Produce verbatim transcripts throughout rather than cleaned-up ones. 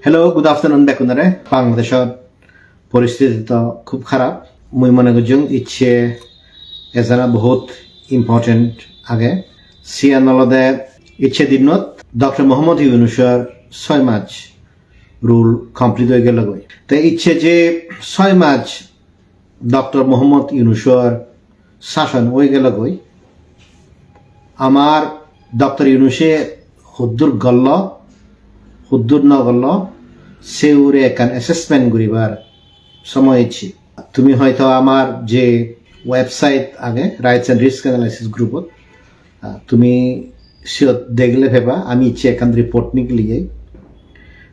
Hello, good afternoon bekkunore. Bangladeshot poristiti to khub harap. Mui mone gojjong icche ejana bahut important age. Siyan olode icche dinnot Doctor Mohammad Yunusor soi maj rule complete oi gelogoi. Te icche je soi maj Doctor Mohammad Yunusor sason oi gelogoi, amar Doctor Yunuse huddur gollo, huddur no gollo, se ugure ekkan assessment guribar somoy ecche. Tumi hoito amar je website age, Rights and Risk Analysis Group-ot, ah, tumi siyot degle peba, ami icche ekkan report nigiliyei.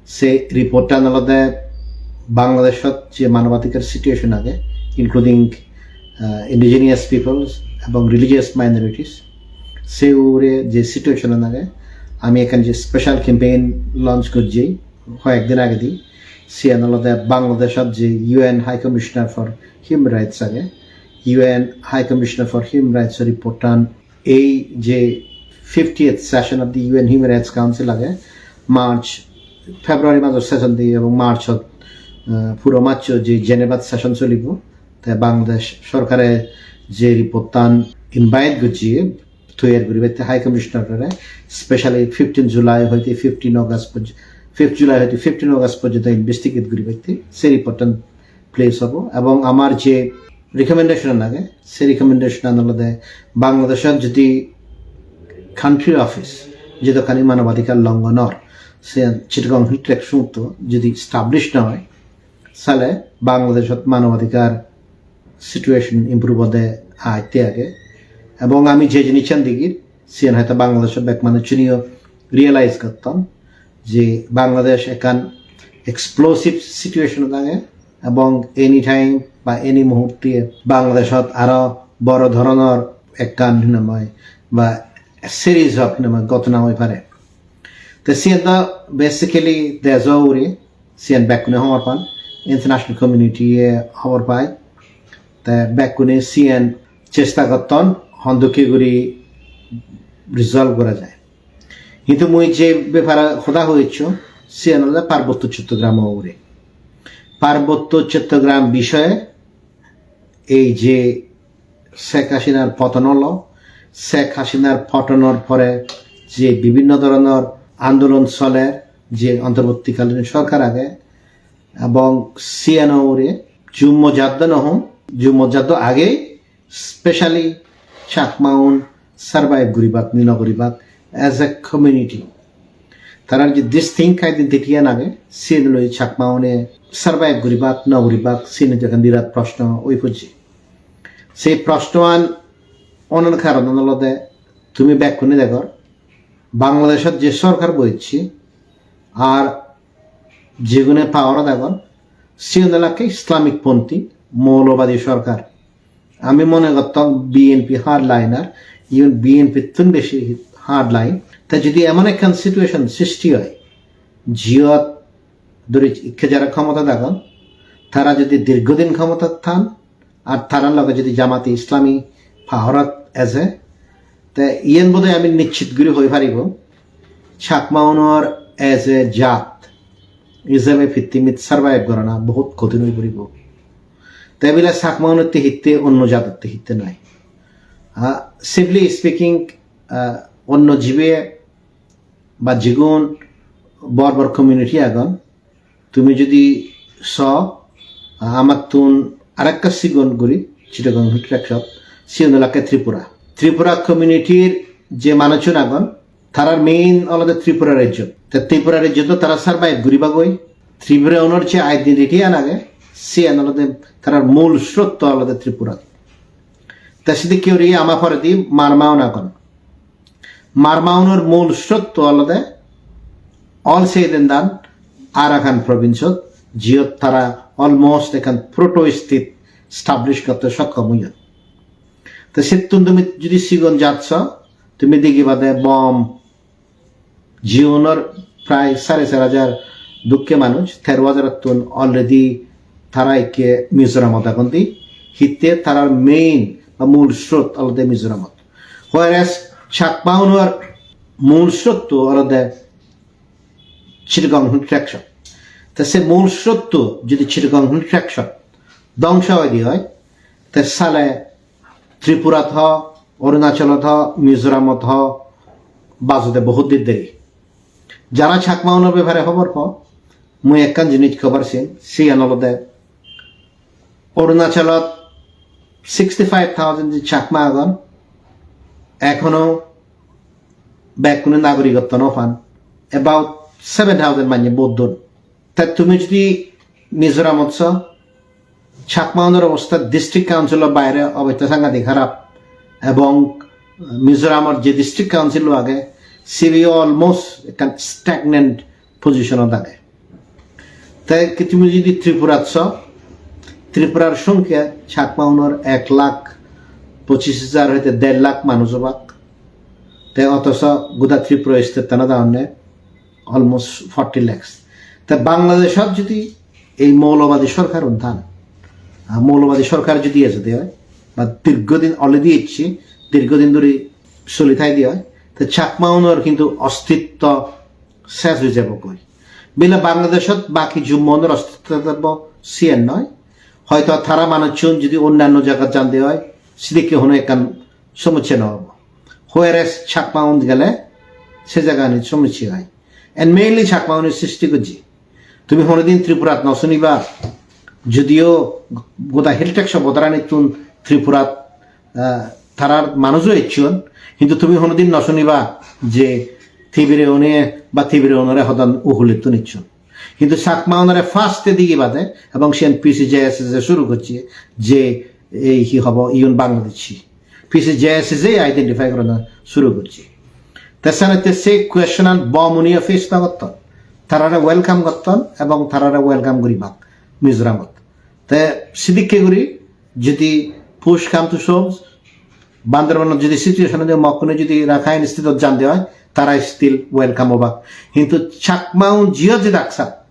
Se report-an olode Bangladeshot je manobadhikar situation age, including, ah, indigenous peoples ebong religious minorities, se ugure je situation-an age, ami ekkan je special campaign launch gojjei hoyek din agedi. Siyan olode Bangladeshot je U N High Commissioner for Human Rights age, U N High Commissioner for Human Rights report-an ei je fiftieth session of the U N Human Rights Council age, March, February major session di ebong March-ot, eh, puro March-ot je Geneva-t session cholibo, te Bangladesh sorkare je report-an invite gojje toyar guribatte High Commissioner-ore, specially fifteen July hoite fifteen August poj-, fifth July hoite fifteen August porjonto investigate guribatte se report-an place obo. Ebong amar je recommendation-an age, se recommendation-an olode Bangladeshot jodi country office jedokkani manobadhikar longhon or, se Chittagong Hill Tracts-ot jodi establish no oi, sale Bangladeshot manobadhikar situation improve ode aste age. Ebong ami je jinissan degir, siyan hoito Bangladeshot bek manuchuniyo realize gotton je Bangladesh ekkan explosive situation age, ebong anytime ba any muhurte Bangladeshot aro boro dhoronor ekkan hinamai ba series of hinamai ghotona oi pare. Te siyan do basically dejo ugure, siyan bekkune hobor pan, international community-e hobor pai. Te bekkune siyan chesta gotton hondokke guri resolve gora jai. Hintu mui je bepare hoda hoyeccho, siyan olode Parbotto Chottogram ugure. Parbotto Chottogram bishoye ei je Sheikh Hasinar poton olo, Sheikh Hasinar potonor pore je bibhinno dhoronor andolon soler, je ontorbortikalin sorkar age, ebong siyan ugure jummo jaddo no hom, jummo jaddo age, specially Chakmaun survive guribak ni no guribak as a community. Tarar je distinct identity-an age, siyen loi Chakmaune survive guribak no guribak, siyen ekkan birat proshno oi pojje. Sei proshno-an onar karonan olode tumi bekkune degor, Bangladeshot je sorkar boichche ar jigune power-ot agon, sigun olakke Islamic ponthi, moulobadi sorkar. Ami mone gotton B N P hardliner, even B N P-tun besi hardline. Ta jodi emon ekkan situation sristi oi, jiyot dhori ikke jara khomotat agon, tara jodi dirghodin khomotat than, ar tarar loge jodi Jamati Islami power-ot eje, te iyen bodoi ami nischit guri hoi paribo, Chakmaunor as a jat ijebe pittimit survive gorana bohut kothin oi poribo. Te bile Chakmaunotte hitte onno jatotte hitte nai. Ah, simply speaking, ah, onno jibe ba jigun bor bor community agon, tumi jodi so, ah, amattun arekka sigon guri Chittagong Hill Tracts-ot, sigun olakke Tripura. Tripura community-r je manuchun agon, tarar main olode Tripura rejjo. Te Tripura rejjo to tara survive guribagoi. Tripura unor je identity-an age, siyan olode tarar mul srot to olode Tripura. Te sidikke guri ama poredi Marmaun agon. Marmaunor mul srotto olode all said and done Arakan province-ot, jiyot tara almost ekkan proto state establish gotte sokkom oyon. Te sittun tumi judi sigon jat so, tumi degibade bom Jiyunor prai sare sar hajar dukke manuj, tero hajarottun already tara ikke Mizoramot agon di, hitte tarar main ba mul srot olode Mizoramot. Whereas Chakmaunor mul srotto olode Chittagong Hill Tracts-ot. Te se mul srotto jodi Chittagong Hill Tracts-ot dhongso oi di oi, te sale Tripurat ho, Arunachalot ho, Mizoramot ho, bajode bohut din deri. Jara Chakma unor bepare hobor po, mui ekkan jinis hobar sin, siyan olode Arunachalot sixty-five thousand je Chakma agon, ekhono bekkune nagorikotto no pan. About seven thousand manye vote don. Te tumi jodi Mizoramot so, Chakma unor obosta district council-o baire obosta sangadik harap, ebong Mizoramor je district council-o age, sibe almost ekkan stagnant position-ot age. Te ki tumi jodi Tripurat so, Tripurar songkya Chakma unor ek lakh pochis hajar hoite der lakh manuj obak. Te otoso goda Tripura state-anot agonne almost forty lakhs. Te Bangladeshot jodi ei moulobadi sorkar un than, ar moulobadi sorkar jodi ejede oi, ba dirghodin already ecche, dirghodin dhori soli thaide oi, te Chakma unor hintu ostitto ses oi jebogoi. Bile Bangladeshot baki Jummo unor ostitto thebo siyan noi. Hoito tara manuchun jodi onnanno jagat jande oi, sidikke hono ekkan somossya no obo. Whereas Chakma un gele se jaganit somossya oi. And mainly Chakma une sristi gojje. Tumi honodin Tripurat no suniba, jodio goda Hill Tracts bodoranittun Tripurat, ah, tarar manujo ecchon, hintu tumi honodin no suniba je Tibire une ba Tibire unore hodan uhulettun ecchon. Hintu Chakma unore first e digi bade, ebong siyan P C J S S e suru gojje, je ei hi hobo, iyun Bangladeshi. P C J S S e identify gorana suru gojje. Te senotte se question an bom uniyo face no gotton. Tarare welcome gotton ebong tarare welcome guribak Mizoramot. Te sidikke guri jodi push come to shove, Bandarbanot jodi situation ode mokkune jodi Rakhine state-ot jande oi, tara still welcome obak. Hintu Chakma un jiyot jedak sat,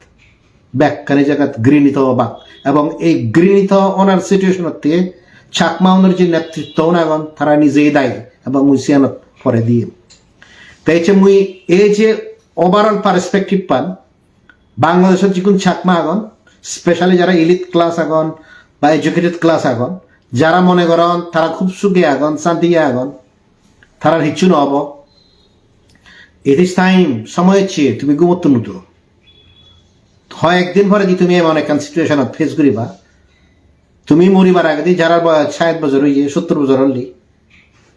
bekkani jagat grinito obak. Ebong ei grinito onar situation-otte Chakma unor je netritto un agon, tara nijei dayi, ebong mui siyanot pore diyem. Te ecche mui ei je overall perspective pan, Bangladeshot jigun Chakma agon, specially jara elite class agon ba educated class agon, jara mone goron tara khub suge agon, santiye agon, tarar hissu no obo. It is time, somoy ecche, tumi gumottun udo. Hoyek din pore di tumi emon ekkan situation-ot face guriba, tumi muribar agedi, jarar boyos sait bojor oye, sottur bojor olli,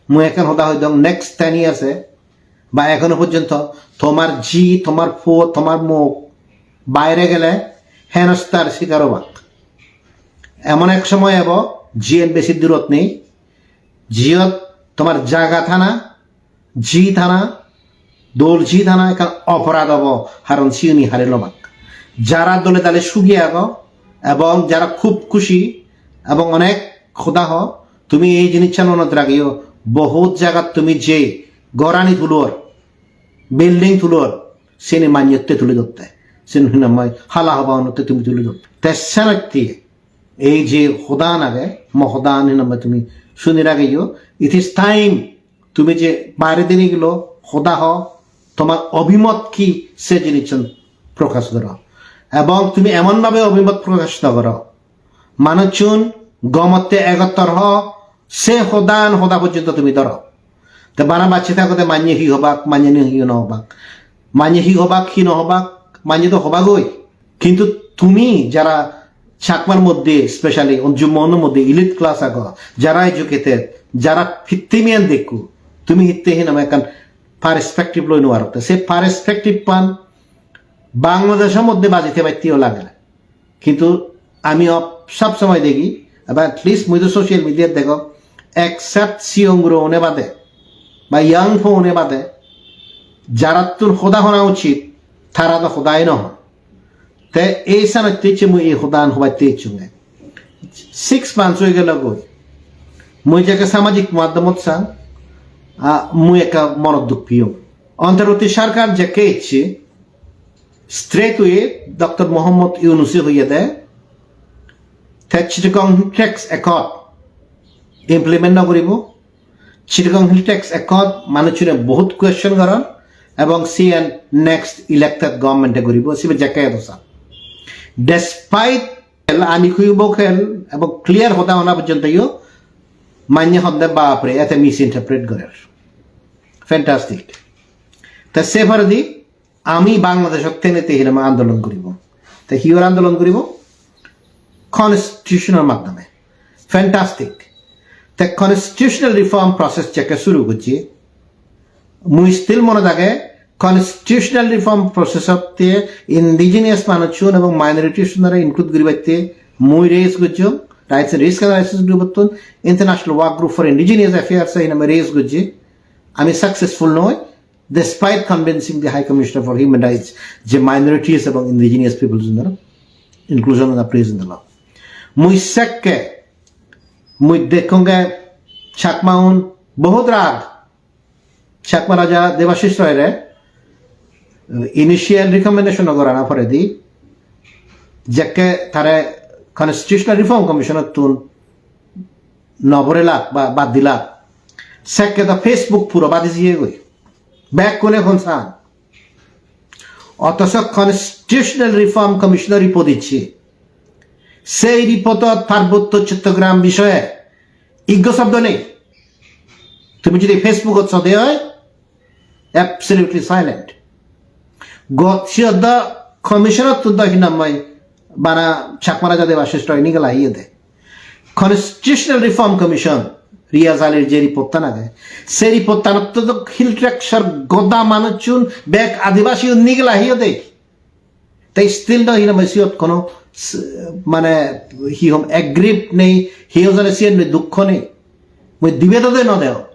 mui ekkan hoda hoi dong, next ten years-e ba ekhono porjonto tomar ji, tomar puo, tomar mok baire gele henostar sikar obak. Emon ek somoy ebo, jiyen besi durot nei, jiyot tomar jaga thana, ji thana, dol ji thana ekkan oporad obo, haron siyuni hari lobak. Jara dole dale sugi ago, ebong jara khub khushi, ebong onek hoda ho, tumi ei jinissan monot ragiyo, bohut jagat tumi je gorani tulor, building tulor, sini manyotte tuli dotte, sini hinamai hala hoba onotte tumi tuli dotte. Te senotte ei je hodan age, mo hodan hinamai tumi suni ragiyo, it is time tumi je baire dinigilo hoda ho, tomar obhimot ki se jinissan prokash goro. Ebong tumi emon bhabe obhimot prokash no goro, manuchun gomotte egottor ho, se hodan hoda porjonto tumi doro. Te bana bacche thagote manye hi hobak, manye ni hi no hobak. Manye hi hobak, hi no hobak, manye to hobagoi. Kintu tumi jara Chakmar moddhe, specially on Jummo unor moddhe elite class ago, jara educated, jara pittimiyan dekku, tumi hitte hinamai ekkan perspective loi no paro. Te se perspective pan Bangladeshor moddhe baji thebatte o lage na. Kintu ami ob-, sob somoi degi, aba at least mui to social media degong, except siyong guro une bade, ba young po une bade, jarattun hoda hona uchit, tara to hodai no hon. Te ei sanotte ecche mui ei hodan hobatte ecchunge. Six months oi gelo goi. Mui jekke samajik madhyamot sang, a, mui ekka monot duk piyong. Ontorborti sarkar jekke ecche, straight away Doctor Mohammad Yunus-e hoyede, te Chittagong Hill Tracts Accord implement no guribo. Chittagong Hill Tracts Accord manuchune bohut question goron, ebong siyen next elected government-e guribo, sibe jekke edo san. Despite unequivocal ebong clear hoda hona porjonto yo manye honde bapre ete misinterpret gorer. Fantastic. Te se poredi ami Bangladeshot tenei te hinamai andolon guribo. Te hiyar andolon guribo? Constitutional maddhome. Fantastic. Te constitutional reform process jekke suru gojje, mui still mone thage constitutional reform process otte indigenous manuchun ebong minorities unore include guribatte mui raise gojjong, Rights and Risk Analysis Group ottun, International Work Group for Indigenous Affairs e hinamai raise gojje. Ami successful noi, despite convincing the High Commissioner for Human Rights je minorities ebong indigenous peoples unor inclusion oda present law. Mui sekke, mui dekkonge Chakma un bohut rag Chakma Raja Debashish Roy re initial recommendation gorana poredi, jekke tare Constitutional Reform Commission ottun no borelak ba bad dilak, sekke do Facebook puro badi jiyegoi. Bekkune hon san. Othocho Constitutional Reform Commission o report icche. Sei report ot Parbotto Chottogram bishoye iggo shobdo nei. Tumi jodi Facebook ot sode oi, absolutely silent. Got siyot do commission ottun do hinamai bana Chakma Raja Debashish Roy nigela iyede. Constitutional Reform Commission, Riaz Alir je report tan age, se report tanotte do Hill Tracts or goda manuchun bek Adibasi un nigela iyede. Te still do hinamai siyot kono s-, mane hi hom aggrieved nei, hiyo jone siyen nei, dukkho nei. Mui dibe do de no deo.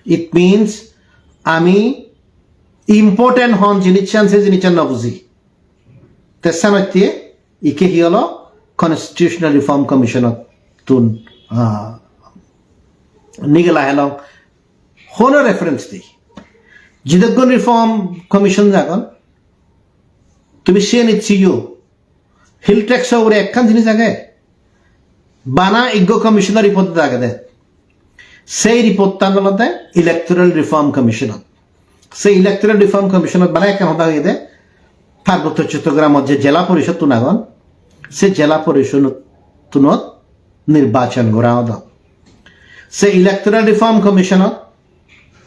It means ami important hon jinissan se jinissan no buji. Te senotte ikke hi holo Constitutional Reform Commission tun, ah, nigela helong. Hono reference nei. Jidokkun Reform Commission agon, tumi siyenit siyo, Hill Tracts o ugure ekkan jinis age, bana iggo commission o report agede. Sei report tan olode Electoral Reform Commission ot. Sei Electoral Reform Commission ot bana ekkan hoda hoyede, Parbotto Chottogramot je jela porishod tun agon, se jela porishod tunot nirbachan gora odon. Se Electoral Reform Commission ot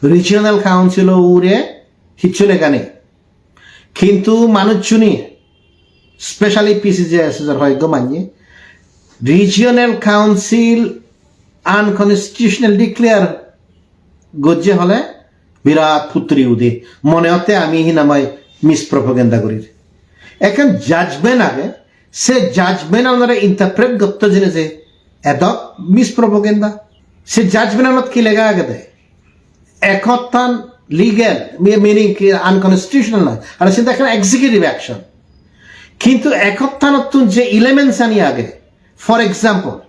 Regional Council o ugure hissu lega nei. Kintu manuchchune, specially P C J S S or hoyekko manye, Regional Council unconstitutional declare gojje hole birat putturi ude. Mone hotte ami hinamai mispropaganda gurir. Ekkan judgment age, se judgment anore interpret gotte jene je edok mispropaganda. Se judgment anot hi lega agede? Ek hottan legal, me-, meaning ki unconstitutional noi. Ar siyot ekkan executive action. Kintu ek hottanottun je elements ani age, for example,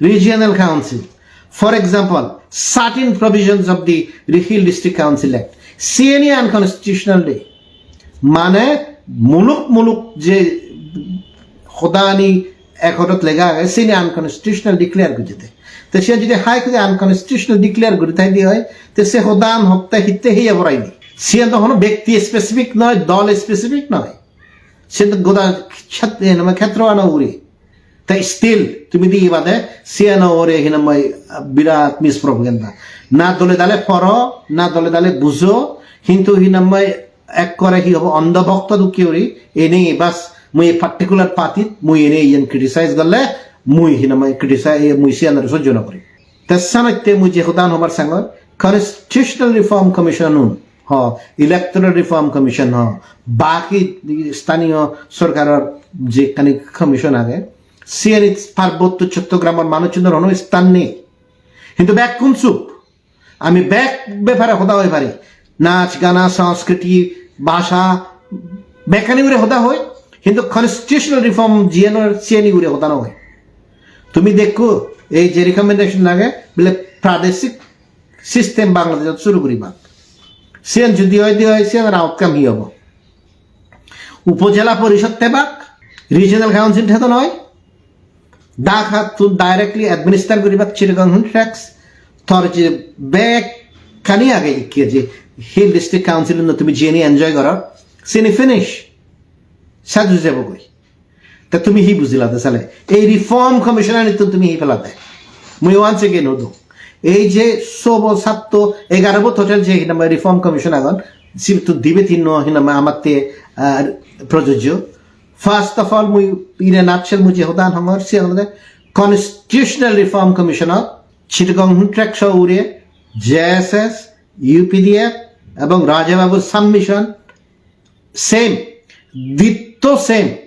Regional Council, for example, certain provisions of the Hill District Council Act, siyeni unconstitutional de. Mane muluk muluk je hodani accord ot lega age, siyeni unconstitutional declare gojjede. Te siyan jodi High Court e unconstitutional declare guri thai de oi, te se hodan hotte hitte heye borai ni. Siyan to hono bekti specific noi, dol specific noi. Siyan to goda khet-, eh, mane khetro ano ugure. Te still tumi di ibade siyan ugure hinamai birat mispropaganda. Na dole dale poro, na dole dale bujo, hintu hinamai ekkore hi hobo, ondho bhokto dokke guri, enei bas mui ei particular party-t, mui enei iyen criticize gorle, mui hinamai criticize, mui siyanore sojjo no gori. Te senotte mui je hodan hobar sangor, Constitutional Reform Commission un, ho, Electoral Reform Commission ho, baki sthaniyo sorkaror jekkani commission age, siyanit Parbotto Chottogramor manuchunor hono sthan nei. Hintu bekkun chup. Ami bek bepare hoda hoi pari. Nach, gana, sanskriti, bhasha, bekkani ugure hoda hoi. Hintu constitutional reform jiyen or siyeni ugure hoda no hoi. Tumi dekko, ei je recommendation age, bile pradeshik system Bangladeshot suru guribak. Siyen jodi oi de oi, siyen outcome hi obo? Upojela porishod thebak, regional council thedo noi, Dhaka tun directly administer guribak Chittagong Hill Tracts, tor je bekkani age ikke je Hill District Council no tumi jeni enjoy goror, sini finish, sadu jebogoi. Te tumi hi bujila de sale? Ei Reform Commission anittun tumi hi pelade? Mui once again hodo. Ei je sobo satto egaro bo total je hinamai Reform Commission agon, sittun dibe tinno hinamai amatte, ah, projojjo. First of all, mui in a nutshell mui je hodan hongor, siyan olode Constitutional Reform Commission ot Chittagong Hill Tracts o ugure J S S, U P D F ebong Raja Babu submission same, ditto same.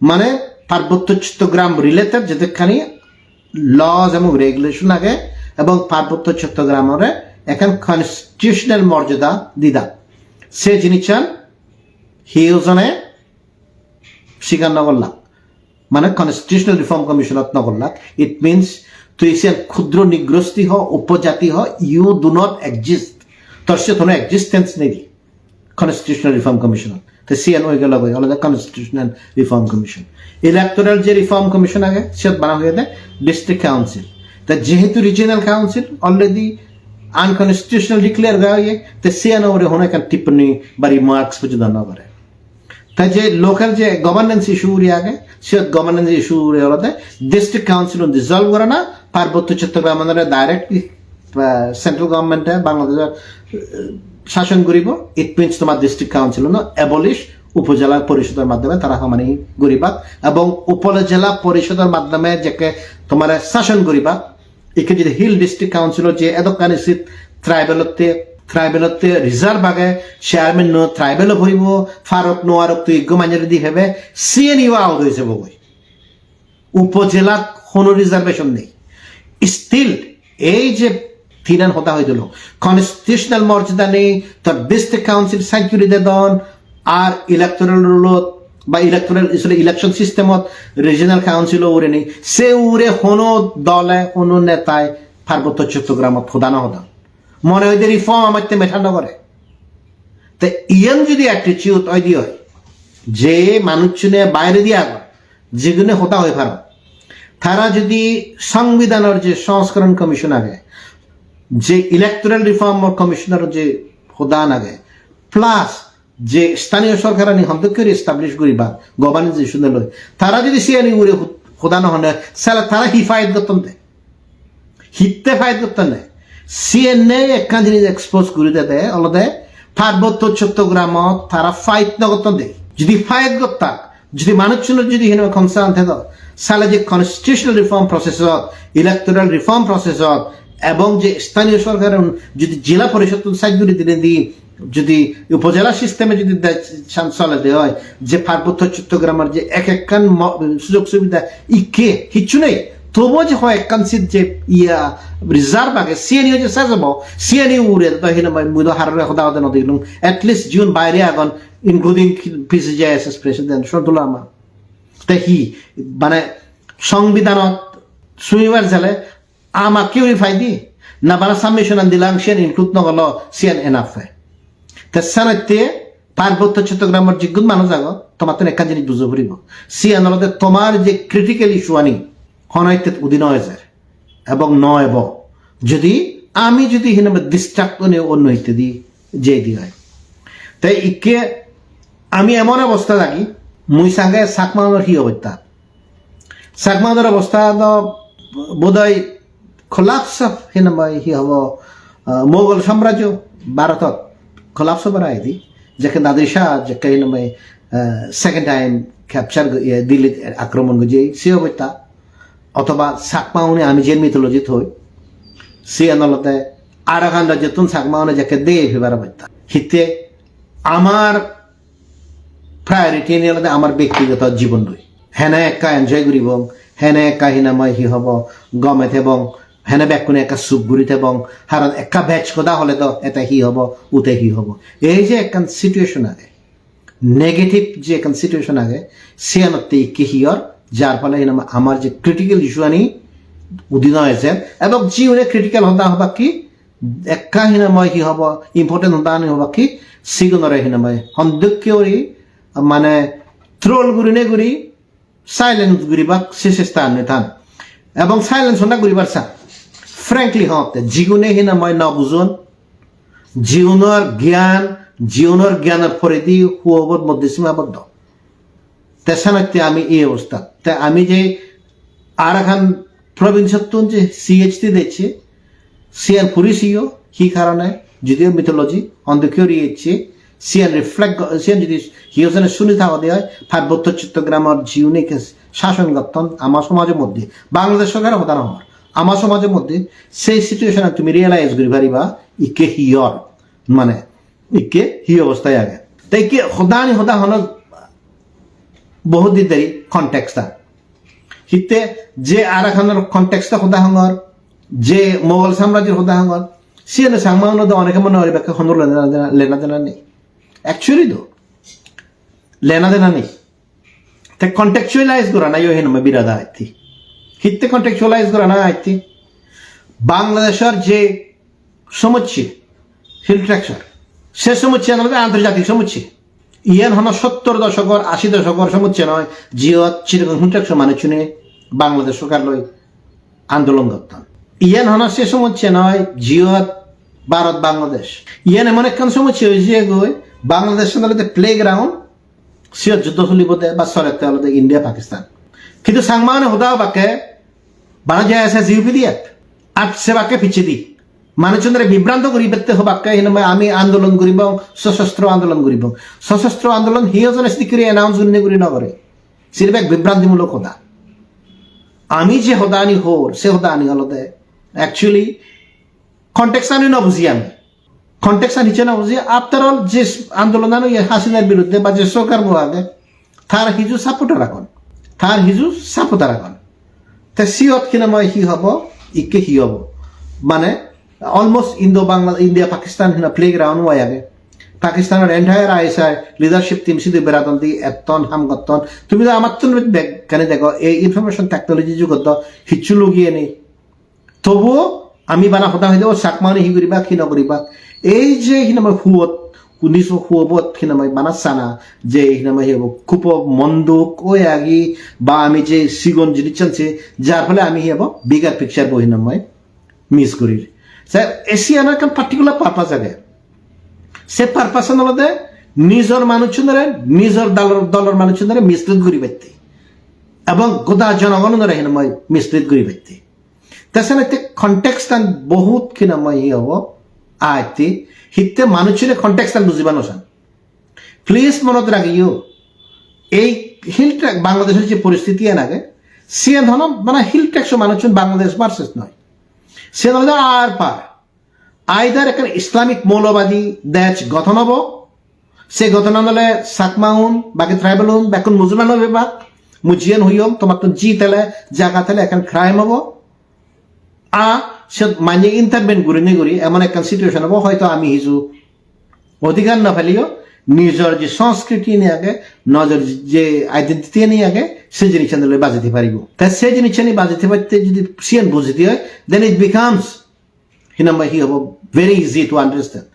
Mane Parbotto Chattogram related jedokkani laws ebong regulation age ebong Parbotto Chattogram ore ekkan constitutional morjada dida. Se jinissan hiyo jone sikar no gollak. Mane Constitutional Reform Commission ot no gollak. It means tui siyan khudro nigrosti ho, upojati ho, you do not exist. Tor siyot hono existence nei di. Constitutional Reform Commission ot. Te siyan oi gelo goi, olode Constitutional Reform Commission. Electoral je Reform Commission age, siyot bana hoyede District Council. Te jehetu Regional Council already unconstitutional declare gora oye, te siyan ugure hono ekkan tipponi ba remarks pojjonto no gore. Te je local je governance issue uri age, siyot governance issue uri olode District Council un dissolve gorana, Parbotto Chattogram ore direct, eh, central government e Bangladesh, eh, shason guribo, it means tomar District Council uno abolish, upojela porishodor maddhome tara hamani guribak, ebong upojela porishodor maddhome jekke tomare shason guribak, ikke jodi Hill District Council-ot je edokkani seat tribal-otte, tribal-otte reserve age, chairman-o tribal-o poribo, parok no parok tui ekko manjore di pebe, siyeniyo out oi jebogoi. Upojelat hono reservation nei. Still, ei je tinan hoda hoi dilo, constitutional morjada nei, tor District Council sanctuary dedon, ar electoral roll-ot ba electoral, sorry, election system-ot regional council-o ugureni, se ugure hono dole, hono netai Parbotto Chottogramot hoda no hodon. Mone hoide reform amatte matter no gore. Te iyan jodi attitude oide oi, je manuchune bairedi agon, jigune hoda hoi paron, tara jodi Songbidanor je Songskoron Commission age, je Electoral Reform Commission-or je hodan age, plus je sthaniyo sorkarani hondokke guri establish guriba, governance issue-ne loi, tara jodi siyani ugure hu-, hoda no hone, sale tara hi fight gotton de? Hitte fight gotton de? Siyene ekkan jinis expose guri dede, olode Parbotto Chottogramot tara fight no gotton de. Jodi fight gottak, jodi manuchunor jodi heno concern thedo, sale je constitutional reform process-ot, electoral reform process-ot, ebong je sthaniyo sorkarun jodi jila porishodottun side guri dinendi, jodi upojela system-e jodi de-, chan solede oi, je Parbotto Chottogramor je ek ekkan mo-, sujog subida ikke hicchu nei, tobuo je hoi ekkan seat je iya reserve age, siyeni je sej obo, siyeni ugure do hinamai mui do harore hoda hode no degilung. At least jiun baire agon, including P C J S S president Sontula Rama. Te hi, mane, Songbidanot sumibar jele amakke uri paide, na bana submission an dilang siyan include no golo, siyan enough. Te senotte Parbotto Chottogramor jiggun manuj agon, tomattun ekkan jinis bujo puribo. Siyan olode tomar je critical issue ani hono hitte udi no ejer ebong no ebo. Jodi ami jodi hinamai distract one onno hittedi jei di oi. Te ikke ami emon obosthat agi, mui sange Chakmaunor hi obosta. Chakmaunor obosta do bodoi collapse of hinamai hi hobo, ah, Mughal samrajyo Bharotot collapse obar aidi, jekke Nadir Shah, jekke hinamai, ah, second time capture go-, iye, Delhi akromon gojje, se obosta. Othoba Chakmaune ami je mythology thoi, siyan olode Arakan rajyottun Chakmaune jekke dei pebar obosta. Hitte amar priority ani olode amar bektigoto jibon loi. Hene ekka enjoy guribong, hene ekka hinamai hi hobo, gome thebong, hene bekkune ekka suk guri thebong, haron ekka bej hoda hole do ete hi hobo, ute hi hobo. Ei je ekkan situation age, negative je ekkan situation age, siyanotte ikke hi or, jar phole hinamai amar je critical issue ani udi no ejer, ebong jiune critical hoda hobak ki, ekka hinamai hi hobo, important hodani hobak ki, sigunore hinamai hondokke guri, mane, troll gurine guri, silence guribak se chesta anne tan. Ebong silence honna guribar sa. Frankly hotte, jigune hinamai no bujon, jigunor gyan, jigunor gyanor poredi huobot moddhe simaboddo. Te senotte ami ei obostha. Te ami je Arakan province-ottun je C H T decche, siyan puri siyo, hi karone, judiyo mythology, onde kuri ecche, siyan reflect go-, siyan judi hiyo jone suni thagode oi, Parbotto Chottogramor jiune ke shason gotton ama somajo moddhe, Bangladesh sorkar hoda no hor, ama somajo moddhe sei situation tumi realize guri pariba, ikke hi or, mane, ikke hi obostha age. Te ikke hodani hoda hono bohut din dhori context-a. Hitte je Arakanor context-a hoda hongor, je Mughal samrajyor hoda hongor, siyeno Changma uno do oneke mone gori bekke hono lena dena, lena dena nei. Actually do, lena dena nei. Te contextualize gorana yo hinamai birat aatti. Hitte contextualize gorana aatti? Bangladeshor je somosse, Hill Tracts-or, se somosse olode antorjatik somosse. Iyan hono sottor doshokor, ashi doshokor somosse noi, jiyot Chittagong Hill Tracts-or manuchune Bangladesh sorkar loi andolon gotton. Iyan hono se somosse noi, jiyot Bharat Bangladesh. Iyan emon ekkan somosse oi jiyegoi, Bangladesh olode playground, siyot juddo solibode ba solette olode India, Pakistan. Kintu Changma-une hoda obakke bana J S S U P D F. Ar sebakke picchedi. Manuchunore bibranto guri bette hobakke hinamai ami andolon guribong, sosostro andolon guribong. Sosostro andolon hiyo jone sidikke guri announce gurine guri no gore. Sirf ek bibrantimulok hoda. Ami je hodani hor, se hodani olode actually context ani no buji ami. Context ani hicche no buji. After all, je andolonan oye Hasinar biruddhe ba je sorkar bo age, tar hiju supporter agon. Tar hiju supporter agon. Te siyot hinamai hi hobo, ikke hi hobo. Mane, almost Indo Bangla, India Pakistan hina playground oi age. Pakistanor entire I S I leadership team sidu beradon di etton ham gotton. Tumi do amattun bekkani dego, ei information technology jugot do hicchu lugiye nei. Tobuo ami bana hoda hoide o Chakma-une hi guribak, hi no guribak. Ei je hinamai huot, nijo huobot hinamai bana sana, je hinamai hi hobo, kupo monduk oi agi, ba ami je sigon jinissan se, jar phole ami hi hobo, bigger picture bo hinamai miss gurir. Se, e siyanor ekkan particular purpose age. Se purpose-an olode nijor manuchunore, nijor dalor, dolor manuchunore mislead guribatte. Ebong goda jonogonore hinamai mislead guribatte. Te senotte context-an bohut hinamai hi hobo, aatti, hitte manuchune context-an bujiba no san. Please monot ragiyo, ei Hill Tract, Bangladeshor je poristiti-an age, siyan hono bana Hill Tracts-o manuchun Bangladesh versus noi. Siyan olode ar par. Either ekkan Islamic moulobadi dej gothon obo, se gothonan ole Chakma-un, bagi tribal-un, bekkun Musulman obo bak, mui jiyen hoyong, tomattun ji thele, jaga thele ekkan crime obo. A, siyot manye intervene gurinei guri emon ekkan situation obo, hoito ami hiju odhikar no peleyo, nijor je sanskriti ani age, nijor je identity ani age, se jinisani loi baji thei paribo. Te se jinisani baji thei patte jodi siyen buji thei oi, then it becomes, hinamai hi hobo, very easy to understand.